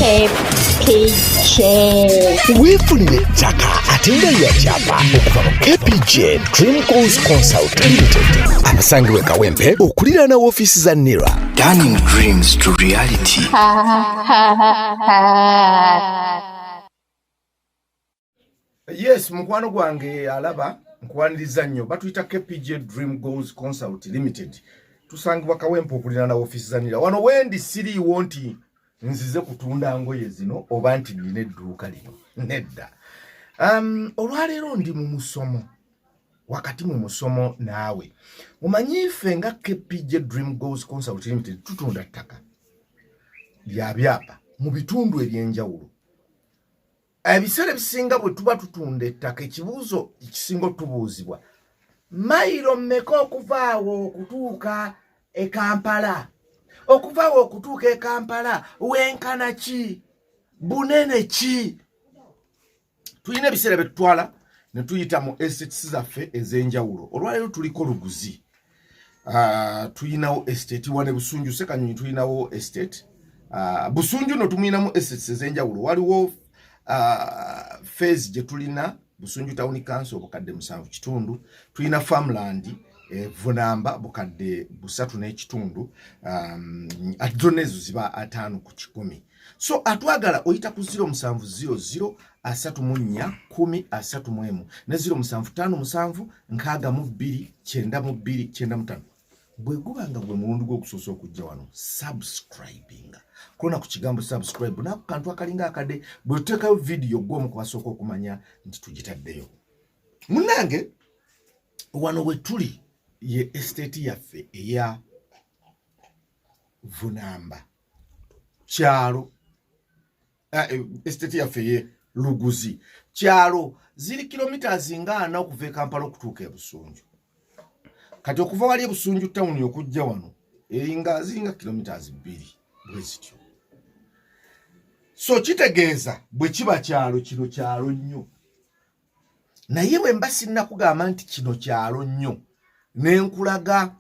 KPJ. Weefunire ettaka ate nga lya kyapa okuva mu KPJ Dream Goals Consult Limited, abasangibwa e Kawempe okuliraana woofiisi za NIRA. Turning dreams to reality. Ha ha ha ha. Yes, mukwano gwange alaba, nkwaniriza nnyo. Batuyita KPJ Dream Goals Consult Limited, tusangibwa Kawempe okuliraana woofiisi za NIRA. Wano wendi siriiwo nti nzize kutunda ngoye zino oba nti nina edduuka lino, nedda. Olwaleero ndi mu musomo, wakati mu musomo naawe omanyi ffe nga KPJ Dream Goals Consult Limited tutunda ttaka lya byapa mu bitundu ebyenjawulo. Ebiseera ebisinga bwe tuba tutunda ettaka, ekibuuzo ekisinga otubuuzibwa, mayiro mmeka okuva awo okutuuka e Kampala? Okuva awo okutuuka e Kampala wenkana ki? Bunene ki? Tulina ebiseera bye tutwala ne tuyita mu estates zaffe ez'enjawulo. Olwaleero tuliko Luguzi. Tulinawo estate wane Busunju Sekanyonyi, tulinawo estate Busunju no tumuyinamu estates ez'enjawulo. Waliwo phase gye tulina Busunju Town Council, 7,500. Tulina farmland Vunamba, 3,500. Zonna ezo ziba 50%. So atwagala oyita ku 0700 34 10 31 ne 0757 62 92 95. Bwe guba nga gwe mulundi gw'okusoosa okujja wano, subscribinga kulona ku kigambo subscribe naku kantu akalinga akadde. Bwe tuteekayo vidiyo, gw'omu kubasooka okumanya nti tugitaddeyo. Munnange, wano we tuli ye estate yaffe eya Vunamba kyalo. Estate yaffe ye Luguzi kyalo, ziri kilometers nga 40 okuva e Kampala okutuuka e Busunju. Kati okuva wali e Busunju tawuni okujja wano eringa ziringa kilometers 2 bwe zityo. So kitegeeza bwe kiba kyalo, kino kyalo nnyo. Naye bwe mba sinnakugamba nti kino kyalo nnyo, ne nkulaga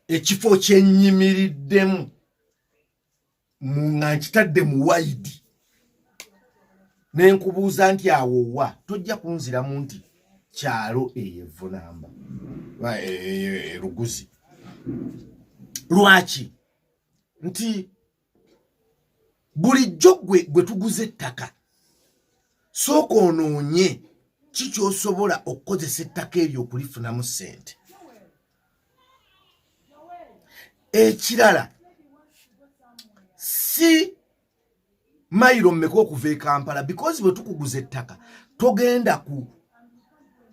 ekifo kyennyimiriddemu nga nkitadde mu wide, ne nkubuuza nti awo wa, tojja kunziramu nti kyalo eyo Evunamba Luguzi. Lwaki? Nti bulijjo gwe gwe tuguza ettaka, sooka onoonye ki kyosobola okukozesa ettaka eryo okulifunamu ssente. Ekirala, si mayiro mmeka okuva e Kampala, because bwe tukuguza ettaka togenda ku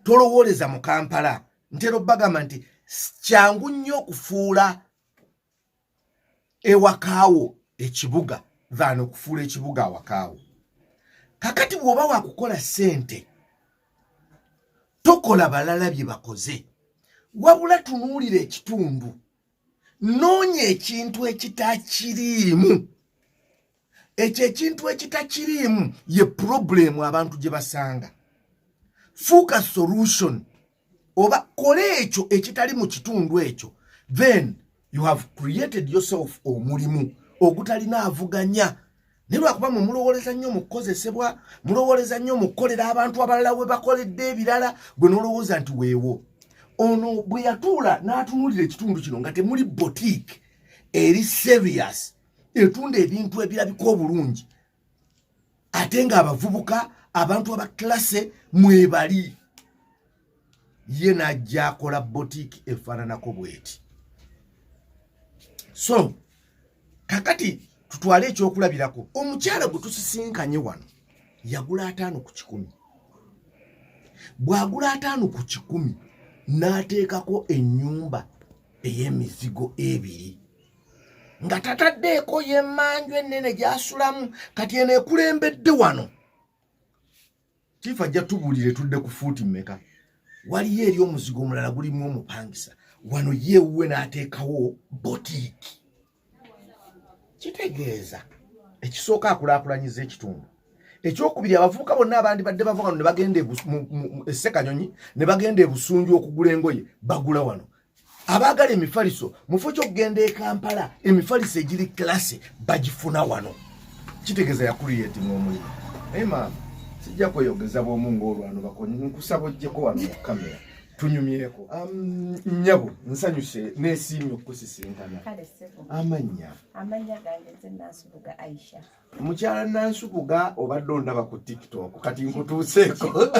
tolowooleza mu Kampala. Ntera obbagamba nti kyangu nnyo okufuula ewakaawo ekibuga than okufuula ekibuga awakaawo. Kakati bw'oba wakukola ssente, tokola balala bye bakoze, wabula tunuulira ekitundu, noonya ekintu ekitakiriimu. Ekyo ekintu ekitakiriimu ye problem abantu gye basanga. Fuuka solution oba kola ekyo ekitali mu kitundu ekyo, then you have created yourself omulimu ogutalina avuganya. Naye lwakuba mwe mulowooleza nnyo mu kukozesebwa, mulowooleza nnyo mu kukolera abantu abalala we bakoledde ebirala, gwe n'olowooza nti weewo. Ono bwe yatuula n'atunuulira ekitundu kino nga temuli boutique eri serious etunda ebintu ebirabika obulungi, ate ng'abavubuka, abantu aba class mwebali, ye n'ajja akola boutique efaananako bweti. So kakati tutwale ekyokulabirako, omukyala gwe tusisinkanye wano yagula 50%. Bw'agula 50% n'ateekako ennyumba ey'emizigo ebiri nga tataddeeko y'emmanju ennene gy'asulamu. Kati eno ekulembedde wano, kiifu ajja tubuulire tudde ku fuuti mmeka. Waliyo eri omuzigo omulala gulimu omupangisa. Wano ye ewuwe n'ateekawo boutique. Kitegeeza ekisooka, akulaakulanyiza ekitundu. Ekyokubiri, abavubuka bonna abandi badde bava wano ne bagenda e Ssekanyonyi, ne bagenda e Busunju okugula engoye, bagula wano. Abaagala emifaliso, mufo ky'okugenda e Kampala, emifaliso egiri classy bagifuna wano. Kitegeeza yacreatinga omulimu. Naye maama, sijja kweyogeza bwomu ng'olwano bako, nkusaba ojjeko wano mu kamera tunyumyeko. Nnyabo, nsanyuse, neesiimye okukusisinkana. Kale ssebo. Amannya? Amannya gange nze Nansubuga Aisha. Mukyala Nansubuga, obadde ondaba ku TikTok, kati nkutuuseeko.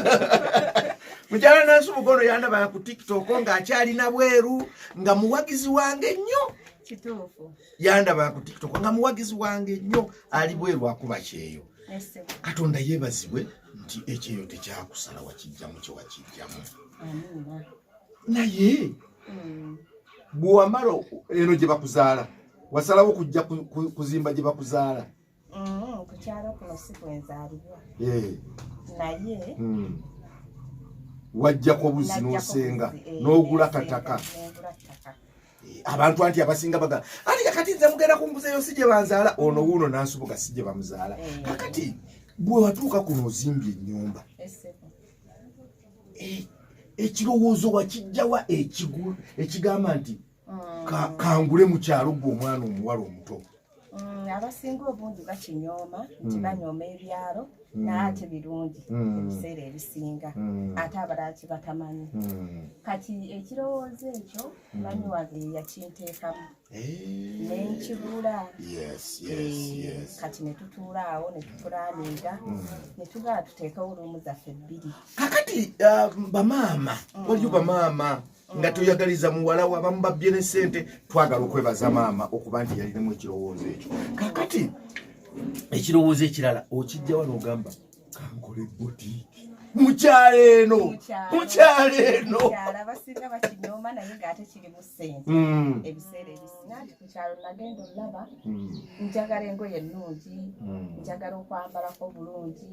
Mukyala Nansubuga ono yandaba ku TikTok ng'akyalina bweru, nga muwagizi wange nnyo. Kituufu. Yandaba ku TikTok nga muwagizi wange nnyo, ali bweru akuba kyeyo. Ssebo. Katonda yeebazibwe nti ekyeyo tekyakusala, wakijjamu kyewakijjamu. Amiina. Naye bwewamala eno gye bakuzaala, wasalawo kujja kuzimba gye bakuzaala? Ku kyalo kuno si kwenzaalibwa, naye Wajjako buzi najjako n'osenga buzi, n'ogula nensenga, kataka. Nengula ttaka. Abantu anti abasinga baga ati kakati nze mugenda kunguzayo si gye banzaala. Ono wuuno Nansubuga si gye bamuzaala. Kakati bwe watuuka kuno ozimbye ennyumba, Ssebo. Ekirowoozo wakijjawa ekigamba nti kangule mu kyalo, gwe omwana omuwala omuto? Abasinga obungi bakinyooma nti banyooma ebyalo, naye ate birungi ebiseera ebisinga, ate abalala kibatamanyi. Kati ekirowoozo ekyo mami wange ye yakinteekamu nenkigula. Kati ne tutuula awo ne tuplanninga ne tugala tuteekewo room zaffe bbiri. Kakati bamaama, waliyo bamaama nga toyagaliza muwala we, abamu babbye ne ssente. Twagala okwebaza maama okuba nti yalinemu ekirowoozo ekyo. Kakati ekirowoozo ekirala okijjawa n'ogamba kankole botiiki mukyalo eno? Mukyalo eno. Mukyalo abasinga bakinyooma, naye ng'ate kirimu ssente ebiseera ebisinga. Nti ku kyalo nagenda olaba njagala engoye ennungi, njagala okwambalako bulungi,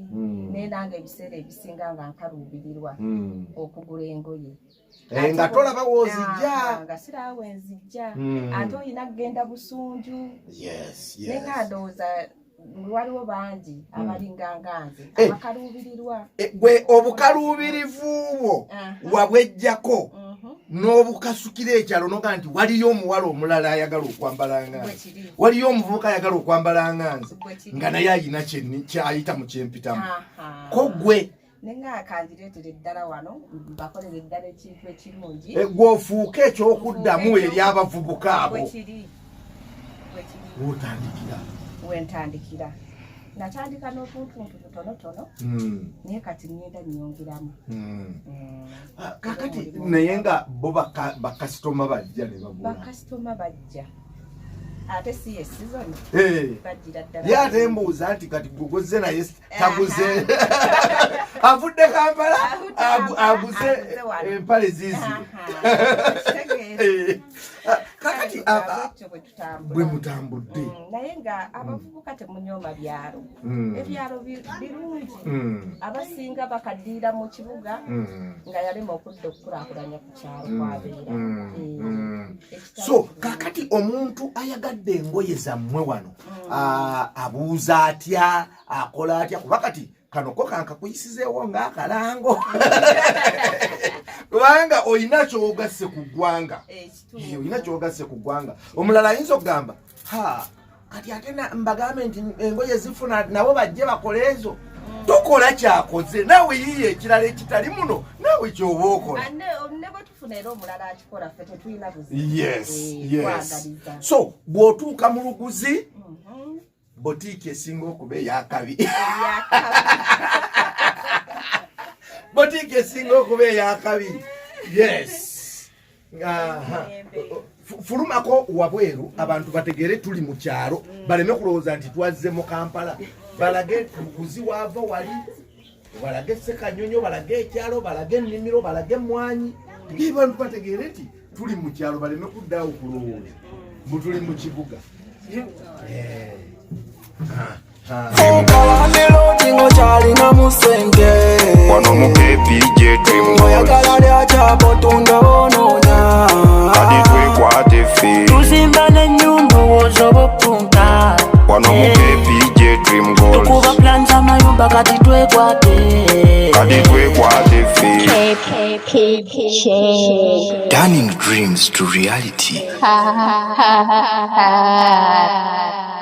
naye nange ebiseera ebisinga nga nkaluubirirwa okugula engoye. Eh, nga tolaba woozijja. Ah, nga siraba wenzijja. Ate olina kugenda Busunju. Naye nga ndowooza waliwo bangi abalinga nga nze abakaluubirirwa. Eh, gwe obukaluubirivu bwo wabwejjako n'obukasukira ekyalo, noga nti waliyo omuwala omulala ayagala okwambala nga Bwe nze, kiri. waliyo omuvubuka ayagala okwambala nga nze, Bwe kiri. nga naye ayina kyayita mu kyempitamu. Ko gwe Nenga kanjireetera eddala wano, mbakolera eddala ekintu ekirungi. Eh, gwe ofuuke ekyokuddamu eri abavubuka abo. Bwe kiri. Bwe kiri. Wotandikira. Wentandikira, natandika n'otuntuntu tutonotono, naye kati ngenda nnyongeramu. Ah, kakati naye nga bo bakasitoma bajja ne bagula? Bakasitoma bajja, ate si ye season, bajjira ddala. Ye ate mbuuza nti kati guguze naye taguze, avudde Kampala, Avudde Kampala, aguze aguze wano. empale ziizire. Aha, kitegeera. Eh, ah, kakati Bwetyo bwe tutambula. Bwe mutambudde. Naye nga abavubuka temunyooma byalo. Ebyalo birungi. Abasinga bakaddiira mu kibuga nga yalema okudda okukulaakulanya ku kyalo kwabeera. Ekitali So kirungi. Kakati omuntu ayagadde engoye zammwe wano, abuuza atya, akola atya? Kuba kati kano ko kankakuyisizeewo ng'akalango, kubanga olina kyogasse ku ggwanga. Ekituufu. Olina kyogasse ku ggwanga. Omulala ayinza okugamba, ha, kati ate mbagambe nti engoye zifuna nabo bajje bakole ezo. Tokola kyakoze naawe, yiiyo ekirala ekitali muno naawe kyoba okola. Ah, ne bwe tufuna era omulala akikola, ffe tetulina buzibu. Twagaliza. So bw'otuuka mu Luguzi, botiiki esinga okuba eyakabi, botiiki esinga okuba eyakabi, yes. Aha. Fulumako wabweru abantu bategere tuli mu kyalo, baleme kulowooza nti twazze mu Kampala. Balage Luguzi waava wali, balage Sekanyonyo, balage ekyalo, balage ennimiro, balage emmwanyi, bantu bategeere nti tuli mu kyalo, baleme kuddaawo kulowooza mbu tuli mu kibuga. Eh. Ah, ah. Kawandirotingo kyalinamu sente. Wano mu KPJ Dream Goals. Oyagala lyakyapa otunda onoonya. Kati twekwate ffe. Tuzimba n'ennyumba, owooza obupunta. Wano mu KPJ Dream Tukuba Goals. plan z'amayumba, kati twekwate. Kati twekwate ffe. KPJ. Turning dreams to reality. Ha ha ha ha.